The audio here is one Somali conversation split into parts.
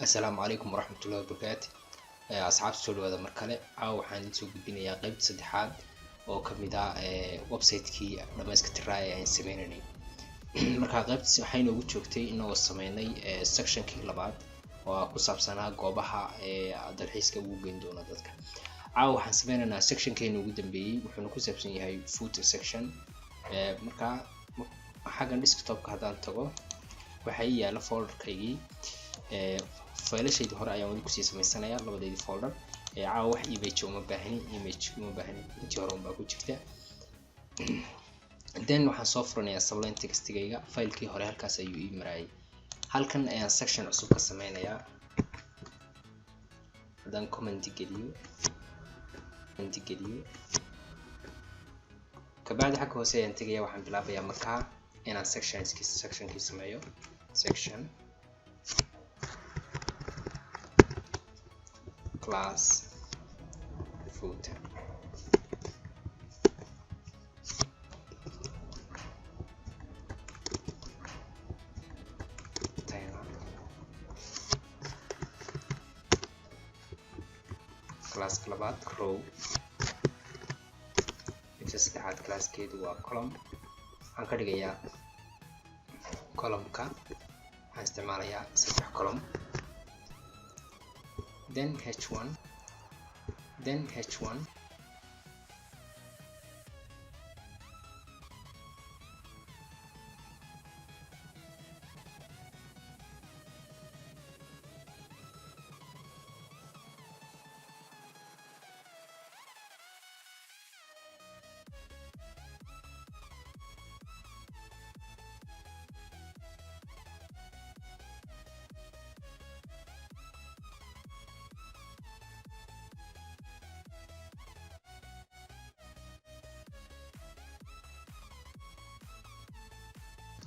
Asalaamu calaykum waraxmatullahi wabarakaatu. Asxaabta, soo dhawaada mar kale. Caawa waxaan idiin soo gudbinayaa qeybta saddexaad oo kamid ah website-kii dhammayska tiraa ee aan sameynaynay. Marka qeybtaas waxay noogu joogtay inagoo sameynay sectionkii labaad oo ku saabsanaa goobaha dalxiiska ugu geyn doono dadka. Caawa waxaan sameynaynaa sectionkeena ugu dambeeyey, wuxuuna ku saabsan yahay footer section. Marka xaggan desktopka haddaan tago, waxaa ii yaala folderkaygii, faylashaydii hore ayaan weli kusii samaysanaya labadeydii folder. Caawa wax image uma baahni, image uma baahni, intii hore unbaa ku jirta. Then waxaan soo furanayaa Sublime Textigayga. Filekii hore halkaas ayuu ii maraayay. Halkan ayaan section cusub ka sameynayaa. Haddaan comment geliyo, comment geliyo, kabacdi xagga hoose ayaan tegaya. Waxaan bilaabayaa markaa inaan sectionski sectionkii sameeyo. Section class footer, classka labaad row, midka saddexaad classkeedu waa column. Waxaan ka dhigayaa columnka, waxaan isticmaalayaa saddex column. Then h1, then h1.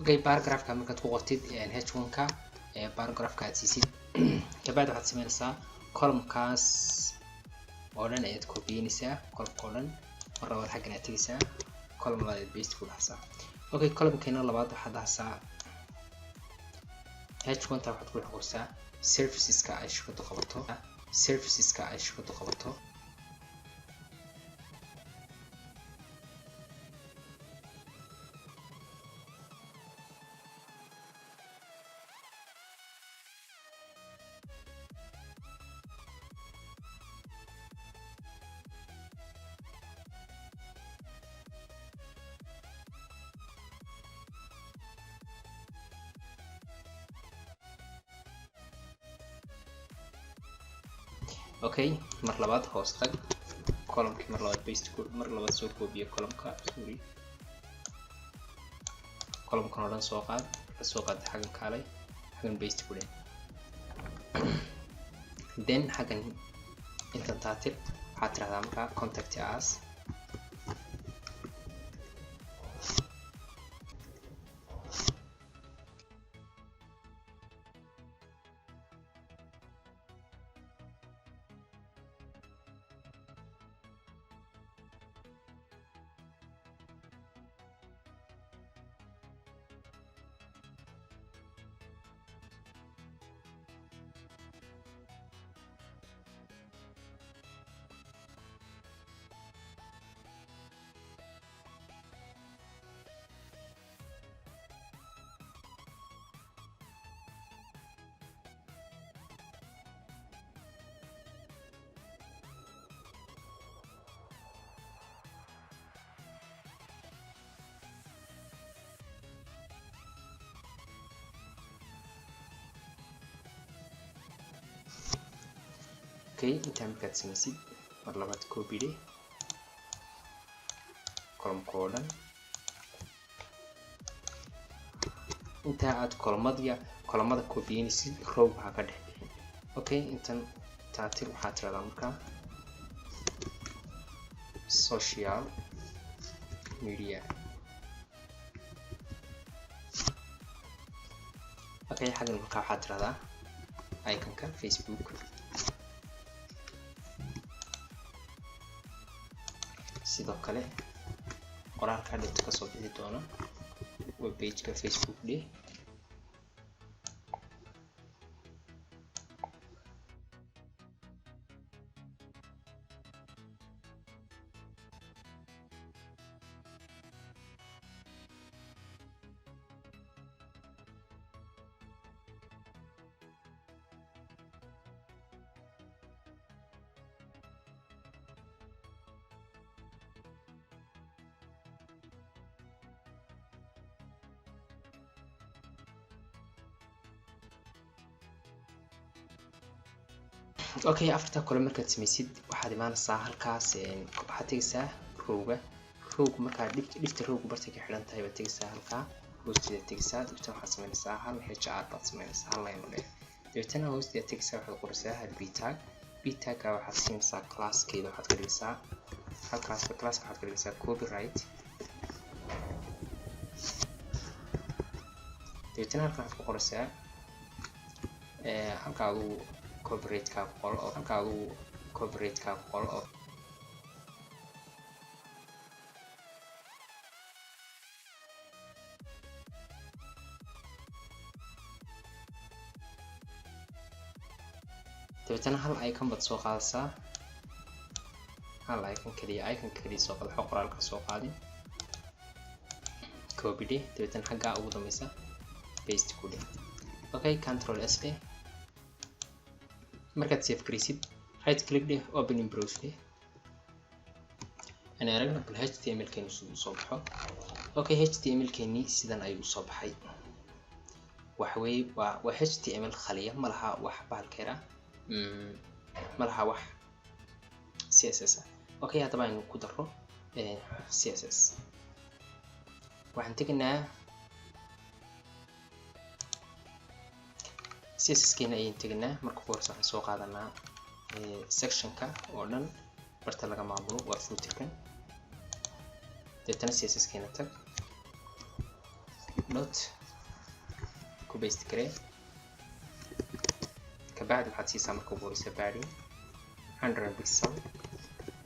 Okay, paragraphka markaad ku qortid h1-ka, paragraphka aad siisid, kabacdi waxaad sameynaysaa columnkaas oo dhan ayaad kobiyeynaysaa. Columnka oo dhan mar labaad xaggan aad tegaysaa, column labaad ayaad paste ku dhahaysaa. Okay, columnkeena labaad waxaad dhahaysaa h1 ta waxaad ku dhex qortaa serviceska ay shirkadu qabato, serviceska ay shirkadu qabato. Okay, mar labaad hoos tag, columnkii mar labaad paste, mar labaad soo koobiye columnka, sorry, columnkan oo dhan soo qaad. Marka soo qaad, xaggan kaalay, xaggan paste ku dheh. Then xaggan intan taatir, waxaad tirahdaa markaa contact us. Okay, intaa markaad samaysid, mar labaad copy dheh columnka oo dhan. Intaa aad columnada columnada copyeynaysid, row waxaa ka dhex bixin. Okay, intan taatir, waxaad tirahdaa markaa social media. Okay, xaggan markaa waxaad tirahdaa iconka Facebook. Sidoo kale qoraalka dhigta kasoo bixi doona webpageka Facebook dheh. Okay, afarta column markaad samaysid waxaad imaanaysaa halkaas, waxaad tegaysaa rowga. Rowga markaa dhifta rowga bartay ka xidhan tahay baad tegaysaa, halkaa hoosteeda tegaysaa. Dabeetana waxaad samaynaysaa hal HR baad samaynaysaa, hal line oo dheer. Dabeetana hoosteeda tegaysaa, waxaad qoraysaa hal b tag. B tagga waxaad siinaysaa classkeeda, waxaad ka dhigaysaa halkaas classka, waxaad ka dhigaysaa copyright. Dabeetana halkan waxaad ku qoraysaa halka adigu copyright-ka ku qoro oo halka adigu copyright-ka ku qoro oo dabeetana hal icon baad soo qaadaysaa, hal icon keliya, icon keliya soo qaad, waxba qoraalka soo qaadin. Copy dheh, dabeetana xaggaa ugu dambeysa paste ku dheh. Okay, Control S dheh. Markaad save garaysid, right click dheh, open in browser dheh. Aan aragno bal HTML keeni siduu usoo baxo. Okay, HTML keeni sidan ayuu usoo baxay. Waxa weeye waa HTML khaliya, ma laha wax bahalkeera, ma laha wax CSS ah. Okay, haddaba aynu ku daro CSS. Waxaan tegaynaa CSS keena ayaan tegaynaa. Marka ugu horeysa waxaan soo qaadanaa sectionka oo dhan, barta laga maamulo waa footerkan. Deetana CSS keena tag, dot ku paste garee. Kabacdi waxaad siisaa marka ugu horeysa padding 100 pixel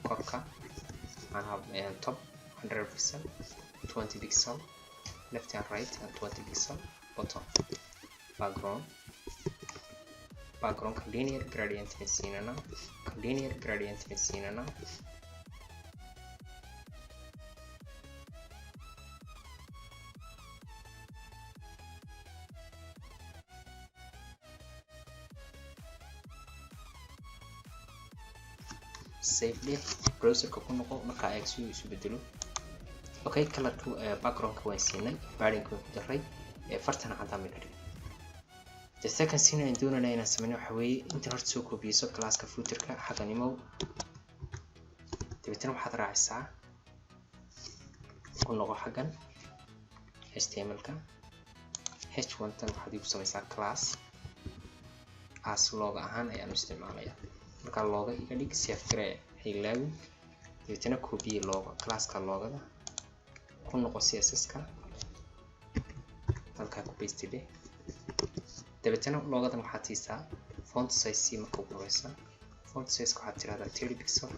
korka, macnaha top 100 pixel, 20 pixel left and right and 20 pixel bottom. Background linear gradient ma siinana, linear gradient ma siinana. Save dheh, browserka ku noqo, markaa eeg si uu isu bedelo. Okay, colorka backgroundka waan siinay, paddingka waan ku daray, fartana caddaan bay ka dhigay. The second thing aan doonayna inaan sameyno waxa weeye intan horta soo koobiyeyso classka footerka, xaggan imow, dabeetana waxaad raacisaa, ku noqo xaggan HTML-ka, h1 tan waxaad igu samaysaa class as logo ahaan ayaan u isticmaalaya. Markaa logo iga dhig, save garee, haylaawin. Dabeetana koobiye logo, classka logoda, ku noqo CSS-ka, halkaa ku paste dheh. Dabeetana logodan waxaad siisaa font size c. Marka ugu horeysa font size waxaad tirahdaa 30 pixel,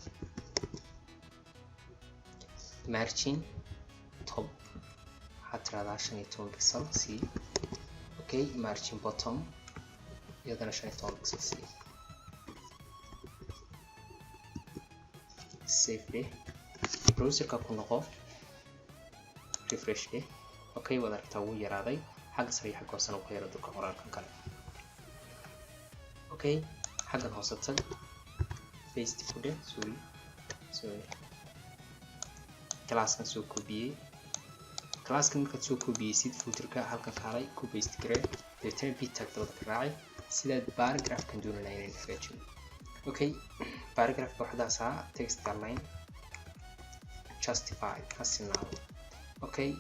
margin top waxaad tirahdaa 15 pixel c. Okay, margin bottom iyadana 15 pixel c. Save dheh, browserka ku noqo, refresh dheh. Okay, waad aragtaa wuu yaraaday xagga sare iyo xagga hoosena uu ka yara durka qoraalkan kale. Okay, xaggan hoose tag, paste ku dheh. Sorry, sorry, classkan soo koobiyey. Classkan markaad soo koobiyeysid footerka halkan kaalay, ku paste garee, dabeetana p tag dabada ka raacay sidaad paragraphkan doonanaa inaynu hagaajino. Okay, paragraphka waxaad daasaa text align justify ha sinaado. Okay,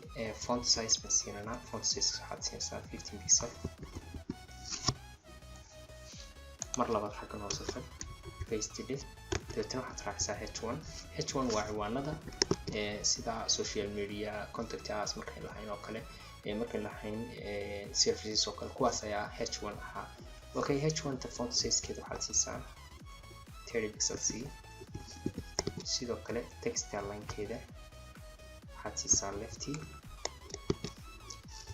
font size baan siinanaa. Font size waxaad siinaysaa 15 pixel. Mar labaad xaggan hoose tag, paste dheh, dabeetana waxaad raacisaa h1. H1 waa ciwaanada sida social media, contact us markayn lahayn oo kale, markayn lahayn services oo kale, kuwaas ayaa h1 ahaa. Okay, h1 ta font sizekeeda waxaad siisaa 30 pixel c. Sidoo kale text alignkeeda waxaad siisaa lefty,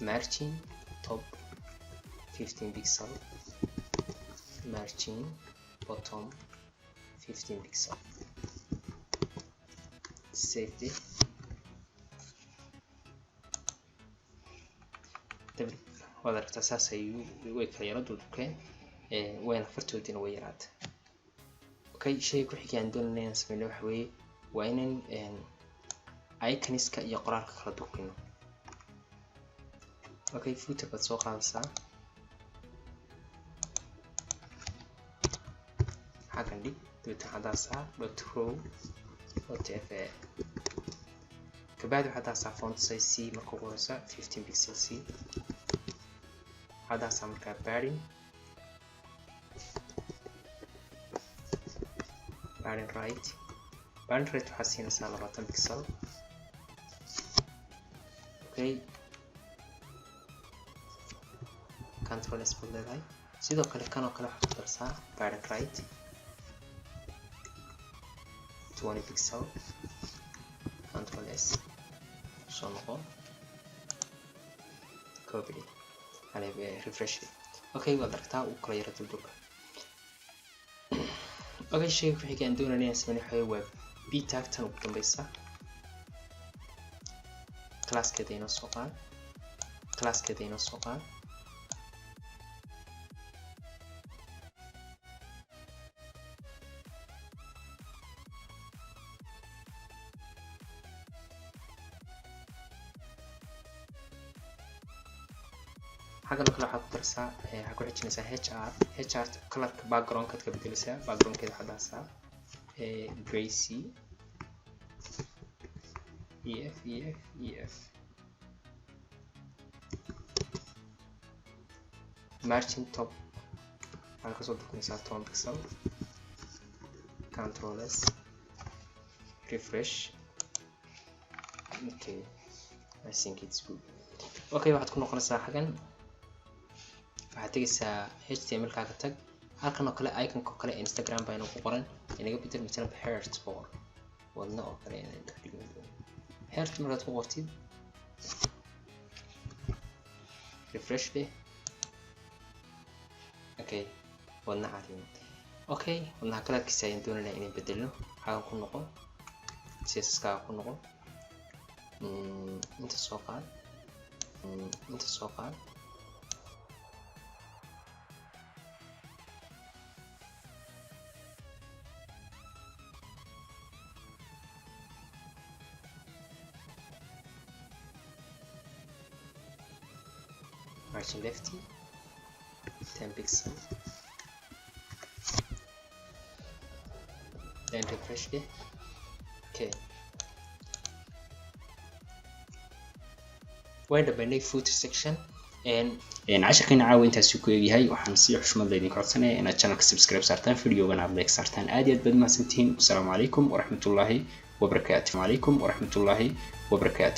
margin top 15 pixel, margin bottom 15 pixel. Save dheh. Waad aragtaa saas ayuu way kala yara dudukeen, wayna fartoodiina way yaraatay. Okay, shayga ku xigay aan doonayna inaan sameyno waxa weeye waa inaan iconiska iyo qoraalka kala durkino. Okay, footer baad soo qaadaysaa. Dabeetna waxaad dahaysaa dot row dot fa. Kabacdi waxaad dahaysaa font size c marka ugu horeysa 15 pixel c. Waxaad dahaysaa markaa padding right. Padding right waxaad siinaysaa 20 pixel. Okay, Control S baad leedahay. Sidoo kale kan oo kale waxaad ku darsaa padding right 20 pixel. Control S, soo noqo, copy, yani refresh. Okay, waad aragtaa uu kala yara duldulka. Okay, shayga ku xiga aan doonayna inaan sameyn waxa waa p tag tan ugu dambeysa. Classkeeda inoo soo qaad, classkeeda inoo soo qaad. Xaggan oo kale waxaad ku darsaa, waxaad ku xijinaysaa hr. Hr colorka backgroundkaad ka bedeleysaa. Backgroundkeeda waxaad dahaysaa gray c e f e f e f. Margin top waxaad kasoo durkinaysaa 10 pixel. Control S, refresh. Okay, I think it's good. Okay, waxaad ku noqonaysaa xaggan, waxaad tegaysaa HTML kaaga tag. Halkan oo kale iconka oo kale Instagram baa inoo ku qoran, inaga bedel. Matalan heart boqor wadna oo kale inaan ka dhigno. Heart markaad ku qortid, refresh dheh. Okay, wadna caadi. Okay, wadnaha colorkiisa ayaan doonaynaa inaan bedelno. Xagan ku noqo, CSS kaaga ku noqo, inta soo qaad, inta soo qaad. Margin left 10 pixel, then refresh dheh. Okay, waan dhamaynay footer section. Casharkeena caawa intaasuu ku egyahay. Waxaan si xushmad leh idinka codsanaya inaad channelka subscribe saartaan, videogana aad like saartaan. Aad iyo aad baad mahadsantihiin. Wasalaamu calaykum waraxmatullaahi wabarakaatu. Calaykum waraxmatullaahi wabarakaatu.